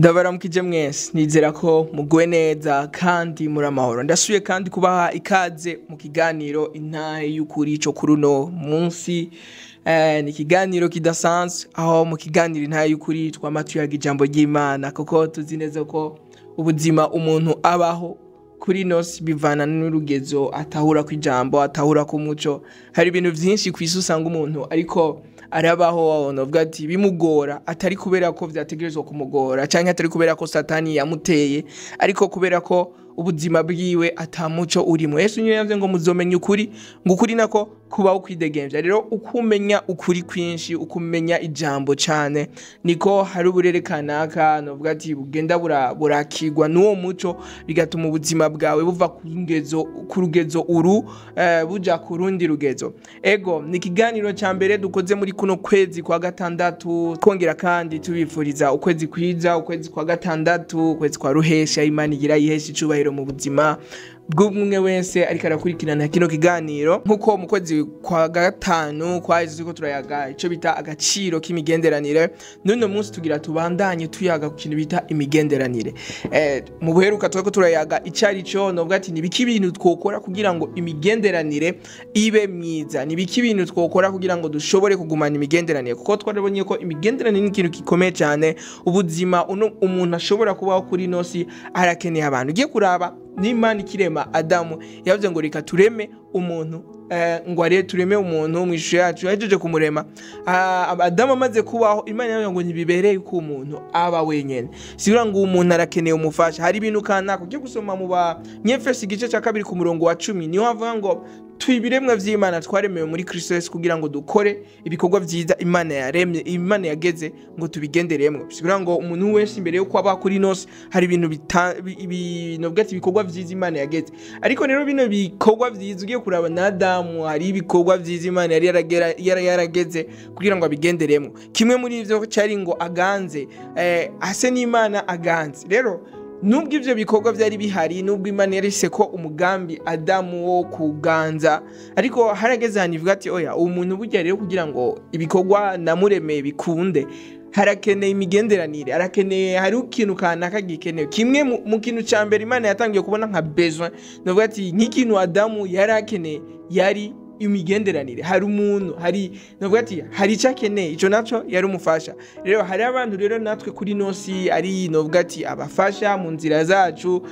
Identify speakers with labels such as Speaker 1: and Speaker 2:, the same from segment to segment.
Speaker 1: Ndabaramukije mwese, nizera ko muguwe neza kandi muri amahoro. Ndasubiye kandi kubaha ikaze mu kiganiro Intahe y'Ukuri cyo kuri uno munsi. Ni ikiganiro kidasanzwe, aho mu kiganiro Intahe y'Ukuri twama tuyaga ijambo ry'Imana, kuko tuzi neza ko ubuzima umuntu abaho kuri ino si bivana n'urugezo atahura ku ijambo, atahura ku muco. Hari ibintu vyinshi kw'isi usanga umuntu ariko arabaho, novuga ati bimugora, atari kubera ko vyategerezwa kumugora canke atari kubera ko Satani yamuteye, ariko kubera ko ubuzima bwiwe ata muco urimo. Yesu niyo yavuze ngo muzomenya ukuri, ngo ukuri nako kubaho kwidegemvya. Rero uko umenya ukuri kwinshi, uko umenya ijambo cane, niko hari uburere kanaka, novuga ati bugenda burakirwa n'uwo muco, bigatuma ubuzima bwawe buva ku rugezo uru buja ku rundi rugezo. Ego, ni ikiganiro ca mbere dukoze muri kuno kwezi kwa gatandatu, twongera kandi tubifuriza ukwezi kwiza, ukwezi kwa gatandatu, ukwezi kwa ruhesha. Imana igira yihesha icubahiro mu buzima bw'umwe wese ariko arakurikirana kino kiganiro. Nkuko mu kwezi kwa gatanu kwaheze turiko turayaga ico bita agaciro k'imigenderanire, n'uno munsi tugira tubandanye tuyaga ku kintu bita imigenderanire. Mu buheruka turiko turayaga icari co, novuga ati nibiki ibintu twokora kugira ngo imigenderanire ibe myiza, nibiki ibintu twokora kugira ngo dushobore kugumana imigenderanire, kuko twarabonye ko imigenderanire ni ikintu gikomeye cyane. Ubuzima uno umuntu ashobora kubaho kuri ino si arakeneye abantu. Ugiye kuraba n'Imana ikirema Adamu, yavuze ngo reka tureme umuntu, ngo are tureme umuntu mu ishusho yacu. Yahejeje kumurema, Adamu amaze kubaho, Imana yavuze ngo ntibibereye ko umuntu aba wenyene, sibura ngo umuntu arakeneye umufasha. Hari ibintu kanaka ugiye gusoma mu Banyefeso igice cya 2 ku murongo wa 10, niho havuga ngo twibiremwa vy'Imana twaremewe muri Kristo Yesu kugira ngo dukore ibikorwa vyiza Imana yaremye, Imana yageze ngo tubigenderemwo. Sibura ngo umuntu wese imbere yo kwaba kuri nose hari ibintu novuga ati ibikorwa vyiza Imana yageze. Ariko rero bino bikorwa vyiza ugiye kuraba na Adamu, hari ibikorwa vyiza Imana yari yarageze kugira ngo abigenderemwo. Kimwe muri ivyo cari ngo aganze, ase n'Imana aganze. Rero nubwo ivyo bikorwa vyari bihari, nubwo Imana yarise ko umugambi Adamu wo kuganza, ariko harageze ahantu ivuga ati oya, umuntu burya rero kugira ngo ibikorwa namuremeye bikunde, harakeneye imigenderanire, harakeneye, hari ikintu kanaka gikenewe. Kimwe mu kintu ca mbere Imana yatangiye kubona nka besoin, novuga ati nk'ikintu Adamu yari akeneye yari imigenderanire. Hari umuntu, hari novuga ati hari icyo akeneye, ico naco yari umufasha. Rero hari abantu rero natwe kuri nosi ari novuga ati abafasha mu nzira zacu.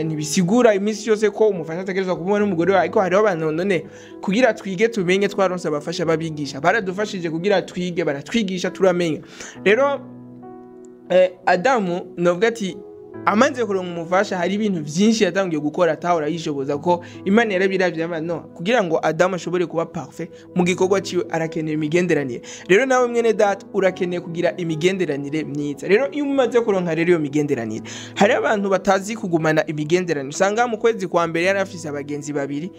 Speaker 1: Ntibisigura iminsi yose ko umufasha ategerezwa kubona n'umugore wawe, ariko hariho abantu none kugira twige tumenye twaronse abafasha babigisha, baradufashije kugira twige, baratwigisha turamenya. Rero Adamu novuga ati amaze kuronka umufasha, hari ibintu vyinshi yatangiye gukora atahora yishoboza, ko Imana yarabiravye no kugira ngo Adamu ashobore kuba parfait mu gikorwa ciwe arakeneye imigenderanire. Rero nawe mwene data urakeneye kugira imigenderanire myiza. Rero iyo umaze kuronka rero iyo migenderanire, hari abantu batazi kugumana imigenderanire. Usanga mu kwezi kwa mbere yari afise abagenzi babiri,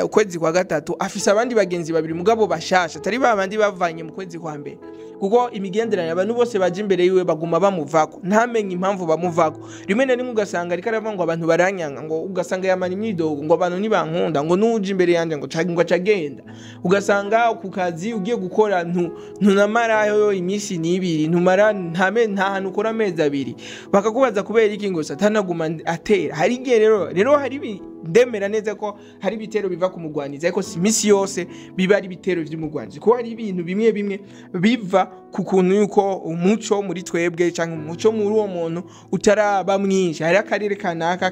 Speaker 1: ukwezi kwa gatatu afise abandi bagenzi babiri mugabo bashasha, atari ba bandi bavanye mu kwezi kwa mbere, kuko imigenderanire abantu bose baje imbere yiwe baguma bamuvako, ntamenye impamvu bamuvako. Rimwe na rimwe ugasanga ariko aravuga ngo abantu baranyanga, ngo ugasanga yamana imyidogo ngo abantu ntibankunda, ngo nuje imbere yanje ngo ngo acagenda. Ugasanga ku kazi ugiye gukora ntunamarayo iminsi n'ibiri, ntumara nta hantu ukora amezi abiri, bakakubaza kubera iki, ngo Satani aguma atera. Hari igihe rero hari ndemera neza ko hari ibitero biva ku mugwanizi, ariko si iminsi yose biba ari ibitero vy'umugwanizi, kuko hari ibintu bimwe bimwe biva ku kuntu yuko umuco muri twebwe canke umuco muri uwo muntu utaraba mwinshi. Hari akarere kanaka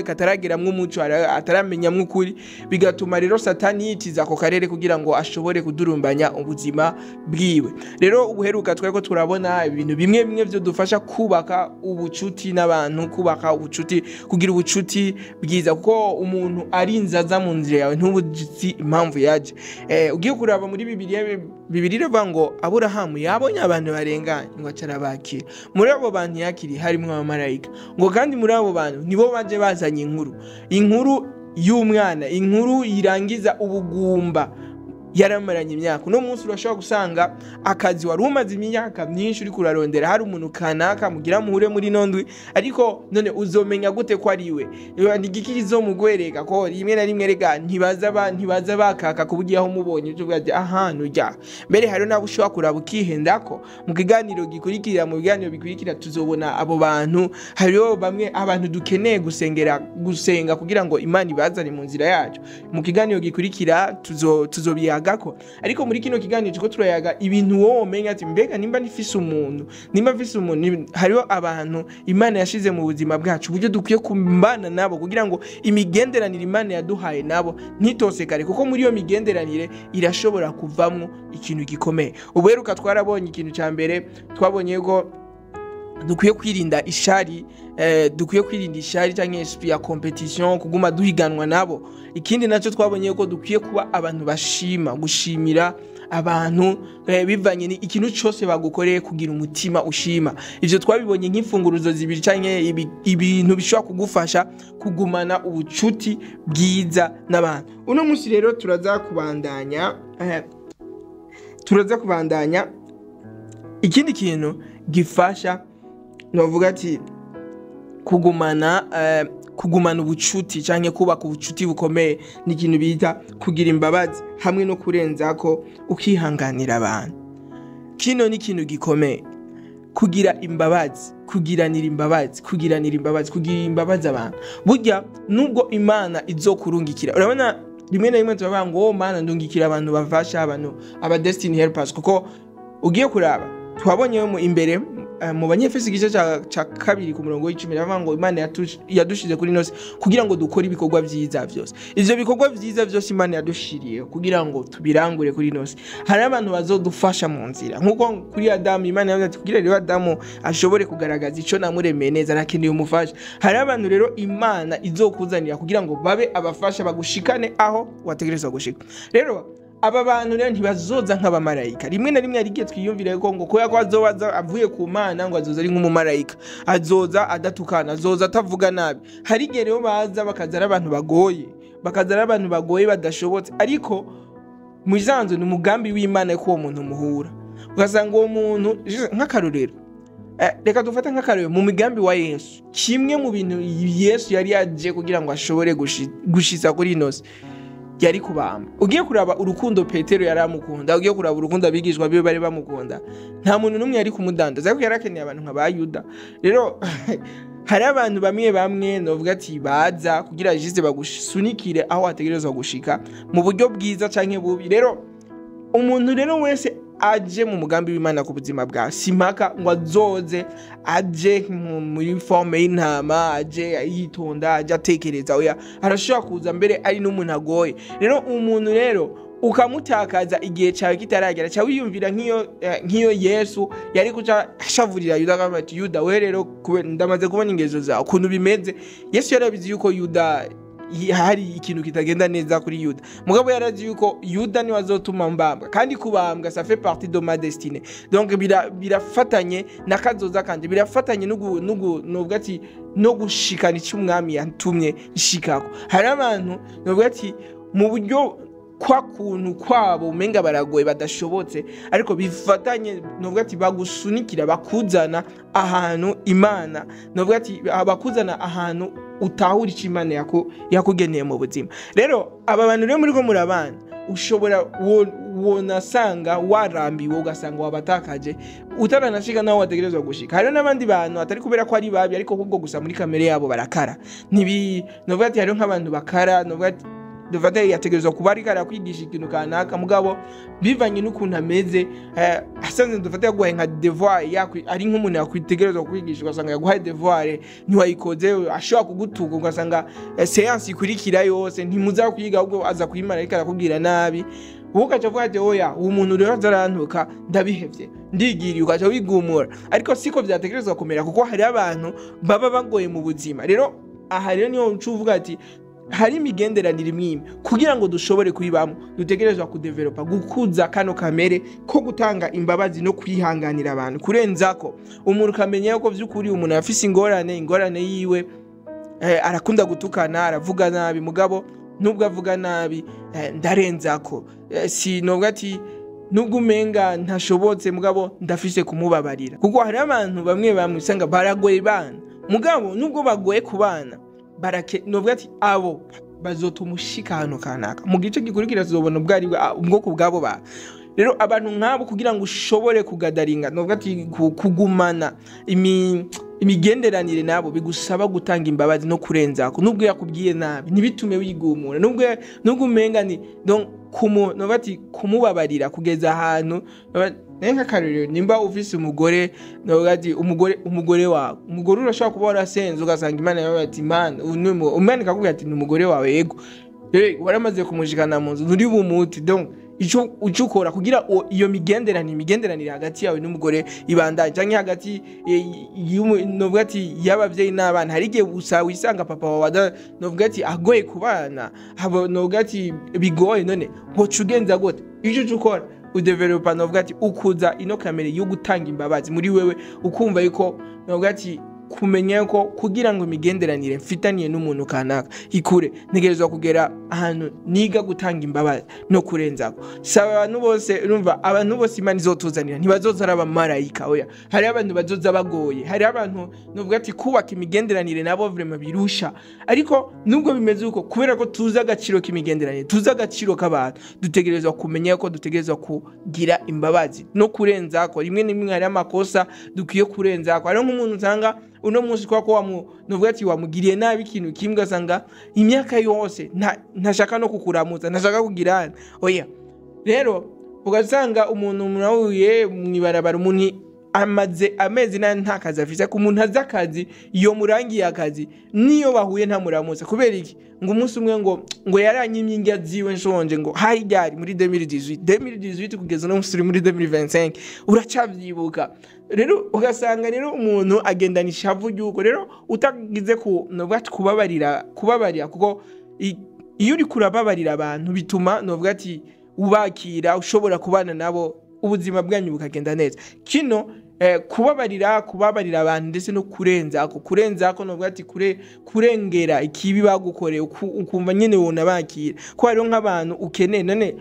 Speaker 1: katarageramwo umuco, ataramenyamwo ukuri, bigatuma rero Satani yitiza ako karere kugira ngo ashobore kudurumbanya ubuzima bwiwe. Rero ubuheruka twariko turabona ibintu bimwe bimwe vyo dufasha kubaka ubucuti n'abantu, kubaka ubucuti, kugira ubucuti bwiza, kuko umuntu ari inzaza mu nzira yawe ntubuzi impamvu yaje. Ugiye kuraba muri Bibiliya, Bibiliya iravuga ngo Aburahamu yabonye abantu barenganye ngo acarabakira. Muri abo bantu yakiriye harimo abamarayika, ngo kandi muri abo bantu nibo baje bazanye inkuru, inkuru y'umwana, inkuru irangiza ubugumba. Yaramaranye imyaka. Uno munsi urashobora gusanga akazi wari umaze imyaka myinshi uri kurarondera, hari umuntu kanaka mugira muhure muri ino ndwi, ariko none uzomenya gute ko ari we? Ni igiki kizomugwereka ko rimwe na rimwe rega ntibaza bakaka kuburyo aho mubonye uco uvuga ati aha nujya mbere? Hariho nabo ushobora kuraba ukihendako. Mu kiganiro gikurikira, mu biganiro bikurikira, tuzobona abo bantu. Hariho bamwe abantu dukeneye gusengera, gusenga kugira ngo Imana ibazane mu nzira yacu. Mu kiganiro gikurikira tuzobiyagako, ariko muri kino kiganiro turiko turayaga ibintu wowe womenya ati mbega nimba nifise umuntu, nimba mfise umuntu, hariho abantu Imana yashize mu buzima bwacu, uburyo dukwiye kubana nabo kugira ngo imigenderanire Imana yaduhaye nabo ntitosekare, kuko muri iyo migenderanire irashobora kuvamwo ikintu gikomeye. Ubuheruka twarabonye ikintu cya mbere, twabonye ko dukwiye kwirinda ishari, dukwiye kwirinda ishari cyangwa esprit ya compétition, kuguma duhiganwa nabo. Ikindi nacyo twabonye ko dukwiye kuba abantu bashima, gushimira abantu bivanye ni ikintu cyose bagukoreye, kugira umutima ushima. Ivyo twabibonye nk'imfunguruzo zibiri canke ibintu bishobora kugufasha kugumana ubucuti bwiza n'abantu. Uno munsi rero turaza kubandanya ikindi kintu gifasha, novuga ati kugumana ubucuti canke kubaka ubucuti bukomeye, ni ikintu bita kugira imbabazi hamwe no kurenzako ukihanganira abantu. Kino ni ikintu gikomeye: kugira imbabazi, kugiranira imbabazi, kugiranira imbabazi, kugira imbabazi abantu. Burya nubwo Imana izokurungikira, urabona rimwe na rimwe turavuga ngo: "Oh Mana, ndungikira abantu bafasha abantu, aba destiny helpers." Kuko ugiye kuraba, twabonye mu imbere mu Banyefesi igice ca 2 ku murongo w'10, ravuga ngo Imana yadushize kuri nose kugira ngo dukore ibikorwa vyiza vyose. Ivyo bikorwa vyiza vyose Imana yadushiriye kugira ngo tubirangure kuri nose, hari abantu bazodufasha mu nzira, nkuko kuri Adamu Imana yavuze ati: "Kugira rero Adamu ashobore kugaragaza ico namuremeye neza, arakeneye umufasha." Hari abantu rero Imana izokuzanira kugira ngo babe abafasha, bagushikane aho wategerezwa gushika. Rero aba bantu rero ntibazoza nk'abamarayika. Rimwe na rimwe hari igihe twiyumvira ko ngo kubera ko azoba avuye ku Mana, ngo azoza ari nk'umumarayika, azoza adatukana, azoza atavuga nabi. Hari igihe rero baza bakaza ari abantu bagoye, bakaza ari abantu bagoye, badashobotse, ariko mu isanzwe ni umugambi w'Imana ko uwo muntu muhura, ugasanga uwo muntu, nk'akarorero, reka dufate nk'akarorero mu migambi wa Yesu. Kimwe mu bintu Yesu yari yaje kugira ngo ashobore gushitsa kuri ino si yari kubamba. Ugiye kuraba urukundo Petero yari amukunda, ugiye kuraba urukundo abigishwa biwe bari bamukunda, nta muntu n'umwe yari kumudandaza, ariko yari akeneye abantu nka ba Yuda. Rero hari abantu bamwe bamwe novuga ati baza kugira juste bagusunikire aho wategerezwa gushika, mu buryo bwiza canke bubi. Rero umuntu rero wese aje mu mugambi w'Imana ku buzima bwawe, simpaka ngo azoze aje muri forme y'intama, aje yitonda, aje atekereza. Oya, arashobora kuza mbere ari n'umuntu agoye. Rero umuntu rero ukamutakaza igihe cyawe kitaragera, cyawe wiyumvira nk'iyo Yesu yari kuca ashavurira Yuda, akavuga ati: "Yuda, we rero ndamaze kubona ingezo zawe ukuntu bimeze." Yesu yarabizi yuko Yuda hari ikintu kitagenda neza kuri Yuda, mugabo yarazi yuko Yuda niwe azotuma mbambwa, kandi kubambwa ça fait partie de ma destinée. Donc birafatanye na kazoza kanje, birafatanye nugu nuvuga ati no gushikana icyo umwami yantumye nshikako. Hari abantu nuvuga ati mu buryo kwa kuntu kwabo umenga baragoye, badashobotse, ariko bifatanye, nuvuga ati bagusunikira, bakuzana ahantu Imana, nuvuga ati bakuzana ahantu utahura icyo Imana yakugeneye mu buzima. Rero aba bantu rero muriko murabana, ushobora wonasanga warambiwe, ugasanga wabatakaje utaranashika naho wategerezwa gushika. Hariho n'abandi bantu atari kubera ko ari babi, ariko kubwo gusa muri kamere yabo barakara. Ntibi novuga ati hariho nk'abantu bakara, novuga ati dufate yategerezwa kuba ariko arakwigisha ikintu kanaka, mugabo bivanye n'ukuntu ameze, asanze dufate yaguhaye nka devoir, ari nk'umuntu yakwitegerezwa kwigisha, ugasanga yaguhaye devoir ntiwayikoze, ashobora kugutuka, ugasanga séance ikurikira yose ntimuza kwiga, ahubwo aza kuyimara ariko arakubwira nabi. Wowe ugaca uvuga ati: "Oya, uwo muntu rero azarantuka, ndabihevye, ndigiriye." Ugaca wigumura, ariko siko vyategerezwa kumera, kuko hari abantu baba bagoye mu buzima. Rero aha rero niho uca uvuga ati hari imigenderanire imwe imwe kugira ngo dushobore kuyibamo dutegerezwa kudevelopa, gukuza kano kamere ko gutanga imbabazi no kwihanganira abantu. Kurenzako umuntu ukamenya yuko vy'ukuri umuntu afise ingorane, ingorane yiwe arakunda gutukana, aravuga nabi, mugabo Nubwo avuga nabi, ndarenzako. Si novuga ati nubwo umenga ntashobotse, mugabo ndafise kumubabarira, kuko hari abantu bamwe bamwe usanga baragoye bana, mugabo nubwo bagoye kubana barake, novuga ati abo bazotuma ushika ahantu kanaka. Mu gice gikurikira tuzobona ubwo ubwoko bwabo ba. Rero abantu nk'abo, kugira ngo ushobore kugadaringa, novuga ati kugumana imigenderanire nabo, bigusaba gutanga imbabazi no kurenzako. Nubwo yakubwiye nabi, ntibitume wigumura, nubwo umenga ni donc novuga ati kumubabarira kugeza ahantu. Nk'akarorero, nimba ufise umugore, novuga ati umugore wawe, umugore urashobora kuba warasenze ugasanga Imana yawe ati Imana Imana ikakubwira ati ni umugore wawe, yego waramaze kumushikana mu nzu, nturi bumuti. Donc ico ukora kugira iyo imigenderanire hagati yawe n'umugore ibandanye, canke hagati novuga ati y'abavyeyi n'abana, hari igihe gusa wisanga papa wawe novuga ati agoye kubana, novuga ati bigoye. None woca ugenza gute? Ico ukora, udevelopa, novuga ati ukuza ino kamere yo gutanga imbabazi muri wewe, ukumva yuko, novuga ati kumenya ko kugira ngo imigenderanire mfitaniye n'umuntu kanaka ikure, ntegerezwa kugera ahantu niga gutanga imbabazi no kurenzako. Saba abantu bose, urumva, abantu bose Imana izotuzanira ntibazoza ari abamarayika, oya. Hari abantu bazoza bagoye, hari abantu, novuga ati kubaka imigenderanire nabo vraiment birusha. Ariko nubwo bimeze uko, kubera ko tuzi agaciro k'imigenderanire, tuzi agaciro k'abantu, dutegerezwa kumenya ko dutegerezwa kugira imbabazi no kurenzako. Rimwe na rimwe hari amakosa dukwiye kurenzako. Hariho nk'umuntu usanga uno munsi kwa ko novuga ati wamugiriye nabi ikintu kimwe, ugasanga imyaka yose ntashaka no kukuramutsa, ntashaka kugirana, oya. Rero ugasanga umuntu murahuye mw'ibarabara, umuntu amaze amezi nta kazi afise, ku muntu azi akazi, iyo murangiye akazi, niyo bahuye ntamuramutsa. Kubera iki? Ngo umunsi umwe ngo yaranyimye indya ziwe nshonje, ngo hari ryari? Muri 2018 kugeza no munsi uri muri 2025 uracavyibuka. Rero ugasanga rero umuntu agendana ishavu ry'uko rero utagize ku, novuga ati kubabarira, kuko iyo uri kurababarira abantu bituma, novuga ati ubakira, ushobora kubana nabo, ubuzima bwanyu bukagenda neza. Kino kubabarira abantu ndetse no kurenzako, novuga ati kurengera ikibi bagukoreye, ukumva nyene wona bakira, ko hariho nk'abantu ukeneye. None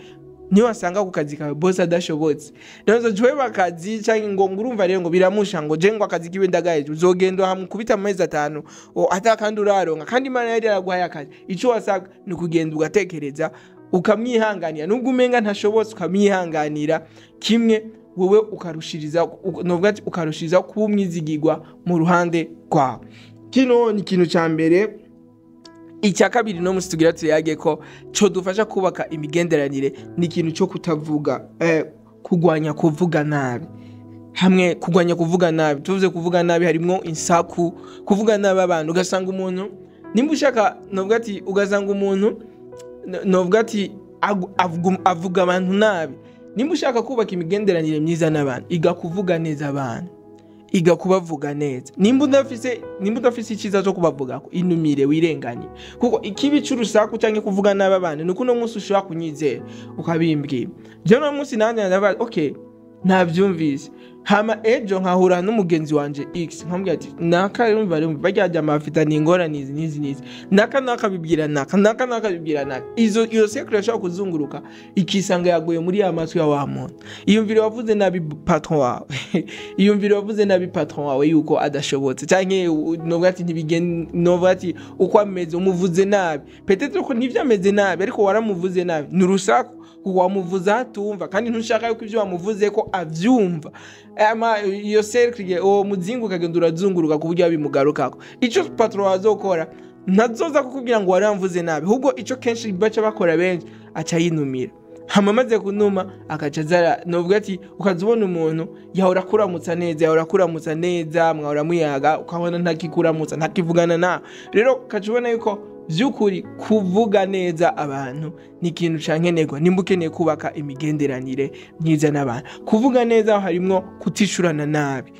Speaker 1: niyo wasanga ku kazi kawe boss adashobotse, none jewe bakazi canke ngo ngurumva rero ngo biramusha, ngo je ngo akazi kiwe ndagaye, uzogenda hamukubita amezi 5 ata kandi uraronka, kandi Imana yari yaraguhaye akazi. Ico wasabwa ni ukugenda ugatekereza, ukamwihanganira nubwo umenga ntashobotse, ukamwihanganira kimwe wewe ukarushiriza, novuga ati ukarushiriza kuba umwizigirwa mu ruhande rwawe. Kino ni ikintu ca mbere. Icya kabiri no musi tugira tuyage ko cyo dufasha kubaka imigenderanire ni ikintu cyo kutavuga, kugwanya kuvuga nabi. Hamwe kugwanya kuvuga nabi, tuvuze kuvuga nabi harimwo insaku, kuvuga nabi abantu. Ugasanga umuntu, nimba ushaka, novuga ati ugasanga umuntu, novuga ati avuga abantu nabi. Nimba ushaka kubaka imigenderanire myiza n'abantu, iga kuvuga neza abantu, iga kubavuga neza. Nimba udafise icyiza cyo kubavuga, inumire, wirenganye, kuko ikibi cy'urusaku cyangwa kuvuga nabi abantu nuko uno munsi ushobora kunyizera ukabimbwira, je no munsi nanjye ndavuga okay, nabyumvise, hama ejo nkahura n'umugenzi wanje X, nkamubwira ati naka yumva rero bajya amafitanye ingorane izi n'izi n'izi, naka nakabibwira naka, naka nakabibwira naka. Iyo secret ashobora kuzunguruka ikisanga yaguye muri ya matwi ya wa muntu. Iyumvire wavuze nabi patron wawe, iyumvire wavuze nabi patron wawe yuko adashobotse, canke novuga ati ntibigen, novuga ati uko ameze umuvuze nabi, peut-être ko ntivyo ameze nabi, ariko waramuvuze nabi, ni urusaku, kuko wamuvuze atumva, kandi ntushaka yuko ivyo wamuvuze ko avyumva. Ama iyo cercle, uwo muzingo ukagenda urazunguruka ku buryo bimugarukako. Ico patron azokora, ntazoza kukubwira ngo waramvuze nabi, ahubwo ico kenshi baca bakora benshi, aca yinumira. Hama amaze kunuma akaca azara, novuga ati ukazubona umuntu yahora kuramutsa neza, yahora kuramutsa neza, mwahora muyaga, ukabona ntakikuramutsa, ntakivugana na. Rero ukaca ubona yuko vy'ukuri kuvuga neza abantu ni ikintu cankenerwa nimba ukeneye kubaka imigenderanire myiza n'abantu. Kuvuga neza harimwo kutishurana nabi.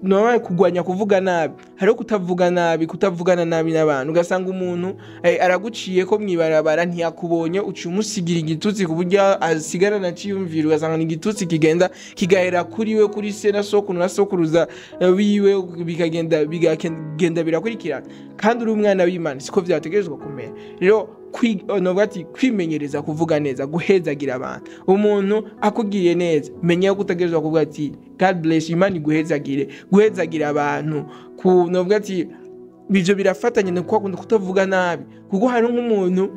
Speaker 1: Normal kugwanya kuvuga nabi, hariho kutavuga nabi, kutavugana nabi n'abantu. Ugasanga umuntu araguciye ko mwibarabara ntiyakubonye, uca umusigira igitutsi ku buryo asigarana ciyumvira. Ugasanga ni igitutsi kigenda kigahera kuri we, kuri se na sokuru na sokuruza wiwe, bikagenda birakurikirana. Kandi uri umwana w'Imana, siko vyategerezwa kumera. Rero novuga ati kwimenyereza kuvuga neza, guhezagira abantu. Umuntu akugiriye neza, menya ko utegerezwa kuvuga ati "God bless you", Imana iguhezagire. Guhezagira abantu ku novuga ati ivyo birafatanye no kwakunda kutavuga nabi, kuko hari nk'umuntu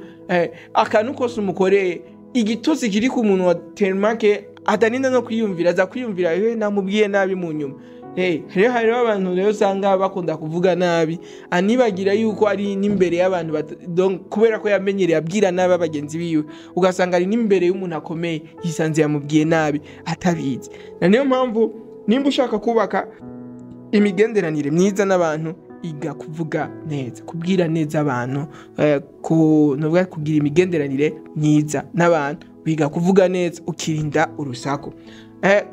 Speaker 1: akantu kose umukoreye, igitutsi kiri ku muntu wa termake ataninda no kwiyumvira, aza kwiyumvira namubwiye nabi mu nyuma. Rero hariho abantu rero usanga bakunda kuvuga nabi, anibagira yuko ari n'imbere y'abantu donc kubera ko yamenyereye abwira nabi abagenzi biwe, ugasanga ari n'imbere y'umuntu akomeye yisanze yamubwiye nabi atabizi. Na niyo mpamvu nimba ushaka kubaka imigenderanire myiza n'abantu, iga kuvuga neza, kubwira neza abantu, nuvuga kugira imigenderanire myiza n'abantu, wiga kuvuga neza, ukirinda urusaku.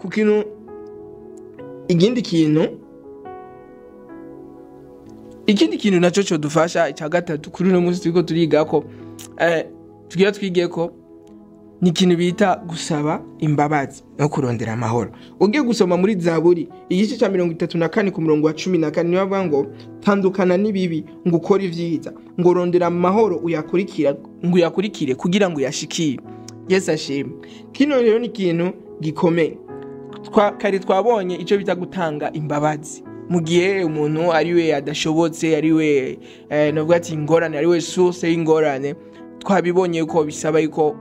Speaker 1: Ku kintu ikindi kintu naco codufasha, icya gatatu kuri uno munsi turiko turiga ko tugira twige ko ni ikintu bita gusaba imbabazi no kurondera amahoro. Ugiye gusoma muri Zaburi igice cya 34 ku murongo wa 14, niyo bavuga ngo tandukana n'ibibi ngo ukore ivyiza, ngo rondera amahoro uyakurikira, ngo uyakurikire kugira ngo uyashikire. Yesu ashimwe. Kino rero ni ikintu gikomeye. Kare twabonye icyo bita gutanga imbabazi mu gihe umuntu ari we adashobotse, ari we novuga ati ingorane, ari we source y'ingorane. Twabibonye ko bisaba yuko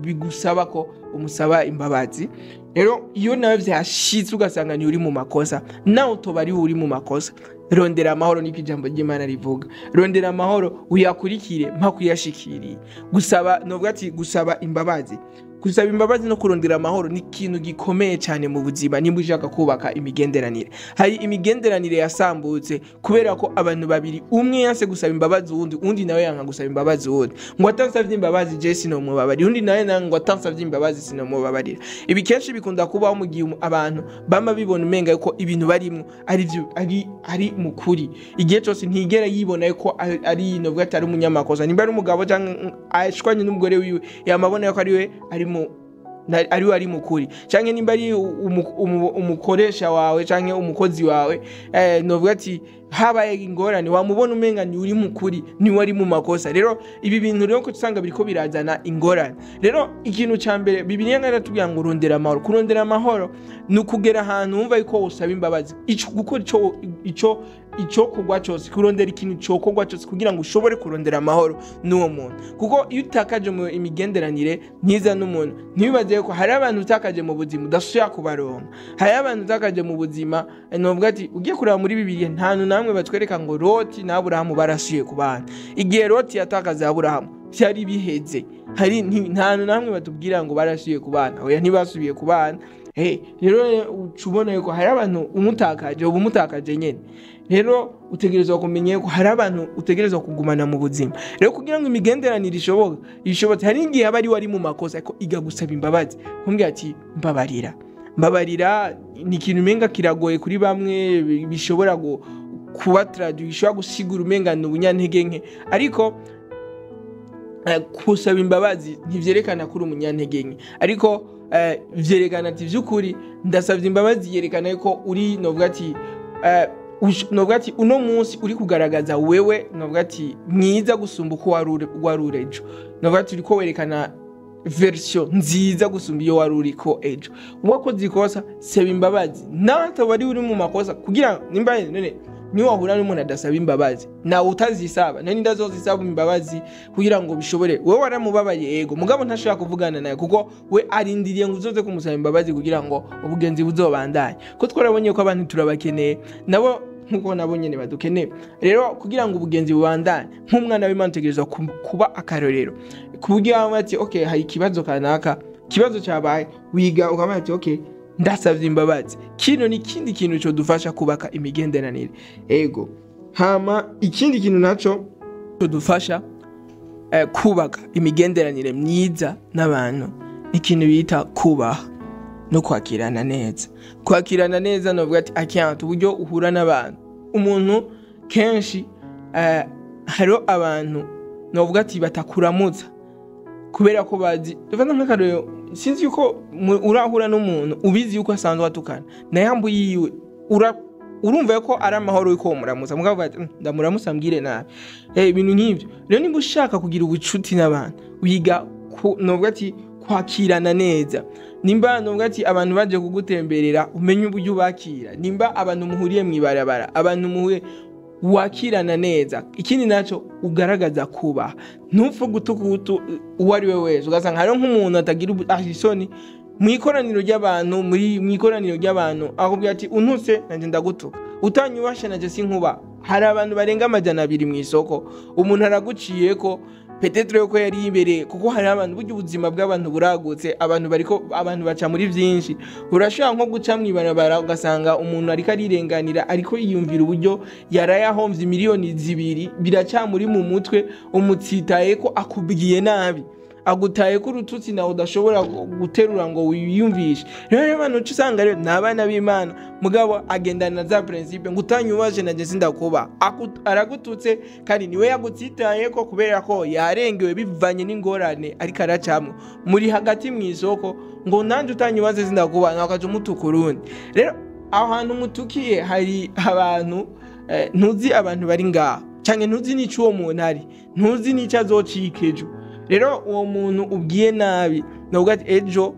Speaker 1: bigusaba ko umusaba imbabazi. Rero iyo nawe vyashitse ugasanga ni uri mu makosa, nawe utoba ari uri mu makosa, rondera amahoro, niko ijambo ry'Imana rivuga. Rondera amahoro uyakurikire mpaka uyashikiriye. Gusaba, novuga ati gusaba imbabazi, gusaba imbabazi no kurondera amahoro ni ikintu gikomeye cyane mu buzima nimba ushaka kubaka imigenderanire. Hari imigenderanire yasambutse kubera ko abantu babiri, umwe yanse gusaba imbabazi uwundi, undi nawe yanka gusaba imbabazi uwundi, ngo atansavye imbabazi je sinomubabarira, undi nawe ngo atansavye imbabazi sinomubabarira. Ibi kenshi bikunda kubaho mu gihe abantu bama bibona umenga yuko ibintu barimwo ari byo, ari mu kuri igihe cyose, ntigera yibona yuko ari novuga ati ari umunyamakosa. Nimba ari umugabo cyangwa ashwanye n'umugore wiwe, yamabona yuko ari we ari mu ari we ari mukuri, canke nimba ari umukoresha wawe canke umukozi wawe, novuga ati habaye ingorane, wamubona umenga ni uri mukuri, ni wari mu makosa. Rero ibi bintu rero ko usanga biriko birazana ingorane. Rero ikintu ca mbere Bibiliya iratubwira ngo rondera amahoro. Kurondera amahoro ni ukugera ahantu wumva yuko usaba imbabazi, ico gukora ico kugwa cyose, kurondera ikintu cokogwa cyose kugira ngo ushobore kurondera amahoro n'uwo muntu. Kuko iyo utakaje mu imigenderanire myiza n'umuntu, ntibibaze ko hari abantu utakaje mu buzima udasubira kubaronka. Hari abantu utakaje mu buzima, novuga ati ugiye kureba muri Bibiliya, nta hantu namwe batwereka ngo Loti na Aburahamu barasuye ku bana. Igihe Loti yatakaza Aburahamu byari biheze. Hari nta hantu namwe batubwira ngo barasuye ku bana. Oya, ntibasubiye ku bana. Hey, rero uca ubona yuko hari abantu umutakaje uba umutakaje nyene. Rero utegerezwa kumenya yuko hari abantu utegerezwa kugumana mu buzima. Rero kugira ngo imigenderanire ishoboke, ishobotse, hari igihe aba ari wari mu makosa, ariko iga gusaba imbabazi, kumbwira ati mbabarira, mbabarira. Ni ikintu umenga kiragoye kuri bamwe, bishobora kuba traduit, bishobora gusigura umenga ni ubunyantege nke, ariko gusaba imbabazi ntivyerekana ko uri umunyantege nke, ariko vyerekana ati vy'ukuri ndasavye imbabazi. Yerekana yuko uri novuga ati novuga ati uno munsi uri kugaragaza wewe novuga ati mwiza gusumba uko wari uri ejo. Novuga ati uriko werekana version nziza gusumba iyo wari uriko ejo. Wakoze ikosa, saba imbabazi nawe ataba ari uri mu makosa, kugira nimba none niwahura n'umuntu adasaba imbabazi, nawe utazisaba, none ndazozisaba imbabazi kugira ngo bishobore? Wewe waramubabariye, yego, mugabo ntashobora kuvugana nawe kuko we arindiriye ngo uzoze kumusaba imbabazi kugira ngo ubugenzi buzobandanye. Ko twarabonye ko abantu turabakeneye nabo nkuko nabo nyene badukeneye. Rero kugira ngo ubugenzi bubandanye, nk'umwana w'Imana utegerezwa kuba akarorero, ku buryo waba ati okay, hari ikibazo kanaka, ikibazo cyabaye, wiga ukavuga ati okay, ndasavye imbabazi. Kino ni ikindi kintu codufasha kubaka imigenderanire. Ego, hama ikindi kintu naco codufasha kubaka imigenderanire myiza n'abantu ni ikintu bita kubaha. no kwakirana neza. Kwakirana neza novuga ati akiyantu uburyo uhura n'abantu. Umuntu kenshi hariho abantu novuga ati batakuramutsa kubera ko bazi. Dufata nk'akarorero, sinzi yuko urahura n'umuntu ubizi yuko asanzwe atukana na yambu yiwe, urumva ko ari amahoro yuko umuramutsa, mugabo ati ndamuramutsa mbwire nabi, ibintu nk'ivyo. Rero nimba ushaka kugira ubucuti n'abantu, wiga novuga ati kwakirana neza. Nimba novuga ati abantu baje kugutemberera, umenye uburyo ubakira. Nimba abantu muhuriye mw'ibarabara, abantu muhuye, wakirana neza. Ikindi naco, ugaragaza kubaha, ntupfe gutuka uwo ari we wese. Ugasanga hariho nk'umuntu atagira isoni mu ikoraniro ry'abantu, muri mu ikoraniro ry'abantu akubwira ati untutse nanje ndagutuka, utanyubashe nanje sinkuba. Hari abantu barenga 200 mu isoko, umuntu araguciyeko, peut-être yuko yari yibereye, kuko hari abantu, burya ubuzima bw'abantu buragutse, abantu bariko, abantu baca muri vyinshi. Urashobora nko guca mw'ibarabara ugasanga umuntu ariko arirenganira, ariko yiyumvira uburyo yarayahomvye miliyoni 2, biracamuri mu mutwe, umutsitaye ko akubwiye nabi, agutaye ko urututsi nawe udashobora guterura ngo wiyumvishe. Rero abantu uca usanga rero ni abana b'Imana, mugabo agendana na za principe ngo utanyubashe nanjye sindakuba. Aragututse kandi niwe yagutsitaye ko kubera ko yarengewe bivanye n'ingorane ariko aracamwo, muri hagati mu isoko, ngo nanjye utanyubaze sindakuba, nawe ukaca umutuka urundi. Rero aho hantu mutukiye hari abantu, ntuzi abantu bari ngaho, canke ntuzi n'ico uwo muntu ari, ntuzi n'ico azocika ejo. Rero uwo muntu ubwiye nabi, novuga ati ejo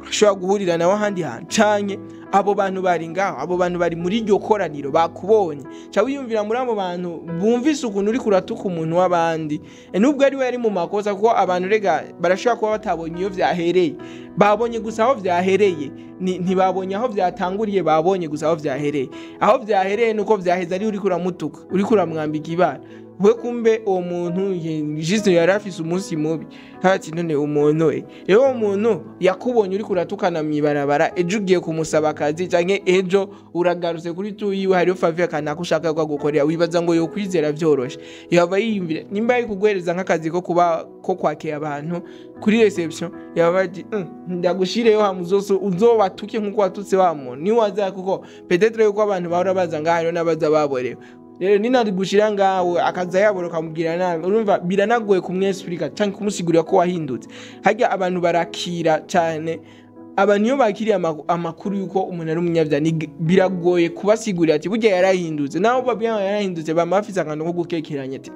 Speaker 1: ushobora guhurira nawe ahandi hantu, canke abo bantu bari ngaho, abo bantu bari muri iryo koraniro bakubonye, ca wiyumvira muri abo bantu bumvise ukuntu uriko uratuka umuntu w'abandi. Nubwo ari we yari mu makosa, kuko abantu rega barashobora kuba batabonye iyo vyahereye, babonye gusa aho vyahereye. Ntibabonye aho vyatanguriye, babonye gusa aho vyahereye. Aho vyahereye nuko vyaheze ari uriko uramutuka, uriko uramwambika ibara. We kumbe uwo muntu juste yari afise umunsi mubi, ati none umuntu we. Rero uwo muntu yakubonye uriko uratukana mw'ibarabara, ejo ugiye kumusaba akazi, canke ejo uragarutse kuri tuyiwe, hariho faveur kanaka ushaka ko agukorera, wibaza ngo yokwizera vyoroshe? Yaba yiyumvira nimba ari kuguhereza nk'akazi ko kuba ko kwakira abantu kuri reception, yaba ati ndagushireyo hamwe uzobatuke nkuko watutse wa muntu niwaza, kuko peut-être yuko abantu bahora baza ngaha, hariho n'abaza baborewe. Rero ninarigushira ngawe akaza yabora ukamubwira nabi, urumva biranagoye kumwesplika canke kumusigurira ko wahindutse. Harya abantu barakira cyane, abantu iyo bakiriye amakuru yuko umuntu ari umunyabyaha, biragoye kubasigurira ati burya yarahindutse. Naho babwira ngo yarahindutse, bama bafise akantu ko gukekeranya ati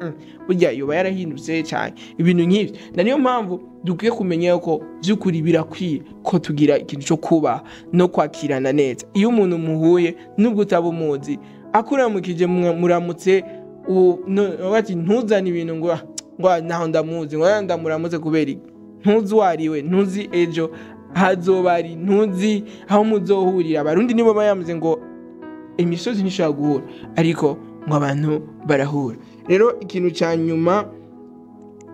Speaker 1: burya yoba yarahindutse cyane", ibintu nk'ivyo. Na niyo mpamvu dukwiye kumenya yuko by'ukuri birakwiye ko tugira ikintu cyo kubaha no kwakirana neza. Iyo umuntu muhuye, nubwo utaba umuzi, akuramukije muramutse, bati ntuzane ibintu ngo ngo naho ndamuzi, ngo ndamuramutse kubera iki? Ntuzi uwo ari we, ntuzi ejo hazoba ari, ntuzi aho muzohurira. Abarundi nibo bayamuze ngo imisozi ntishobora guhura, ariko ngo abantu barahura. Rero ikintu cya nyuma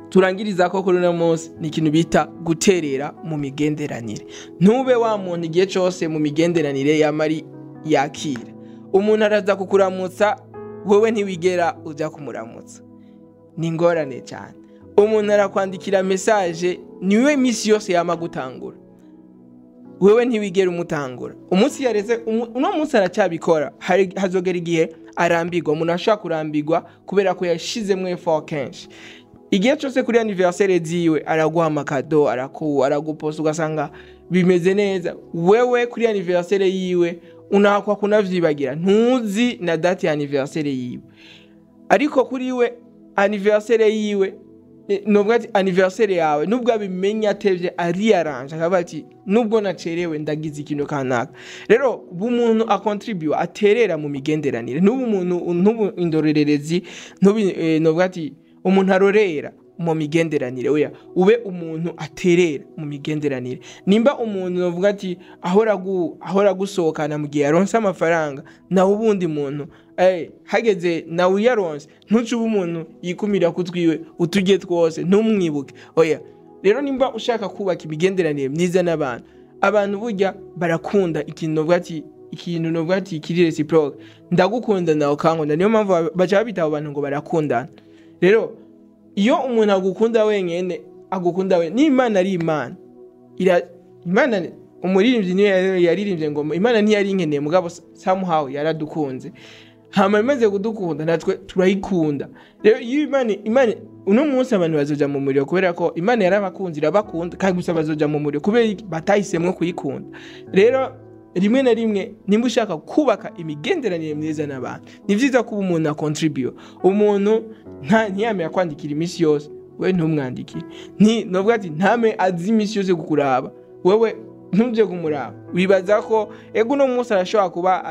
Speaker 1: turangiriza ko kuri uno munsi ni ikintu bita guterera mu migenderanire. Ntube wa muntu igihe cyose mu migenderanire yamari yakira. Umuntu araza kukuramutsa, wewe ntiwigera ujya kumuramutsa, ni ingorane cyane. Umuntu arakwandikira message, niwe iminsi yose yama gutangura, wewe ntiwigera umutangura. Umunsi yareze uno munsi aracyabikora, hazogera igihe arambirwa. Umuntu ashobora kurambirwa kubera ko yashizemwo effort kenshi. Igihe cyose kuri anniversaire ziwe araguha amakado, araguposta, ugasanga bimeze neza. Wewe kuri anniversaire yiwe unakwa kunavyibagira, ntuzi na date ya anniversaire yiwe. Ariko kuri we anniversaire yiwe, nubwo ati anniversaire yawe, nubwo abimenya atevye, ariyaranje akavuga ati nubwo nacerewe ndagize ikintu kanaka. Rero umuntu akontribue, aterera mu migenderanire. N'ubu umuntu, ntubu indorerezi, ntubu nubwo ati umuntu arorera mu migenderanire. Oya, ube umuntu aterera mu migenderanire. Nimba umuntu novuga ati ahora gusohokana mu gihe yaronse amafaranga, nawe ubundi muntu hageze nawe uyaronse, ntuce ube umuntu yikumira kutwiwe uturye twose ntumwibuke. Oya. Rero nimba ushaka kubaka imigenderanire myiza n'abantu, abantu burya barakunda ikintu novuga ati ikintu novuga ati kiri réciproque. Ndagukunda nawe ukankunda, niyo mpamvu baca babita abo bantu ngo barakundana. Rero iyo umuntu agukunda wenyene, agukunda we n'Imana ari Imana, Imana Umuririmbyi niyo yaririmbye ngo Imana ntiyari inkeneye, mugabo somehow yaradukunze. Hama imaze kudukunda, natwe turayikunda. Rero iyo Imana uno munsi, abantu bazoja mu muriro kubera ko Imana yarabakunze, irabakunda, kandi gusa bazoja mu muriro kubera iki? Batahisemwo kuyikunda. Rero rimwe na rimwe, nimba ushaka kubaka imigenderanire myiza n'abantu, ni vyiza kuba umuntu acontribute. Umuntu ntiyame akwandikira iminsi yose, we ntumwandikire. Novuga ati ntame azi iminsi yose kukuraba, wewe ntuje kumuraba. Wibaza ko ego uno munsi arashobora kuba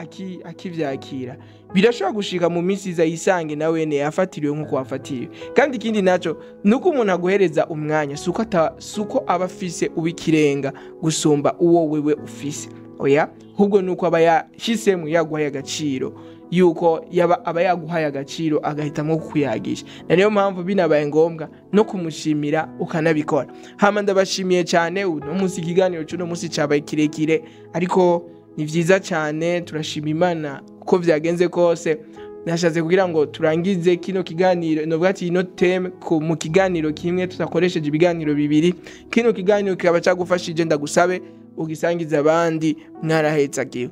Speaker 1: akivyakira, birashobora gushika mu minsi iza yisange na wene yafatiriwe nk'uko wafatiriwe. Kandi ikindi naco nuko umuntu aguhereza umwanya, suko aba afise uwikirenga gusumba uwo wewe ufise, oya, ahubwo nuko aba yahisemo, yaguhaye agaciro, yuko yaba aba yaguhaye agaciro agahitamo kukuyagisha. Na niyo mpamvu binabaye ngombwa no kumushimira ukanabikora. Hama ndabashimiye cyane. Uno munsi ikiganiro cy'uno munsi cyabaye kirekire, ariko ni vyiza cyane. Turashima Imana uko vyagenze kose. Nashatse kugira ngo turangize kino kiganiro, novuga ati ino thème mu kiganiro kimwe, tutakoresheje ibiganiro bibiri. Kino kiganiro kikaba cyagufashije, ndagusabe ugisangize abandi. Mwarahetsagiwe.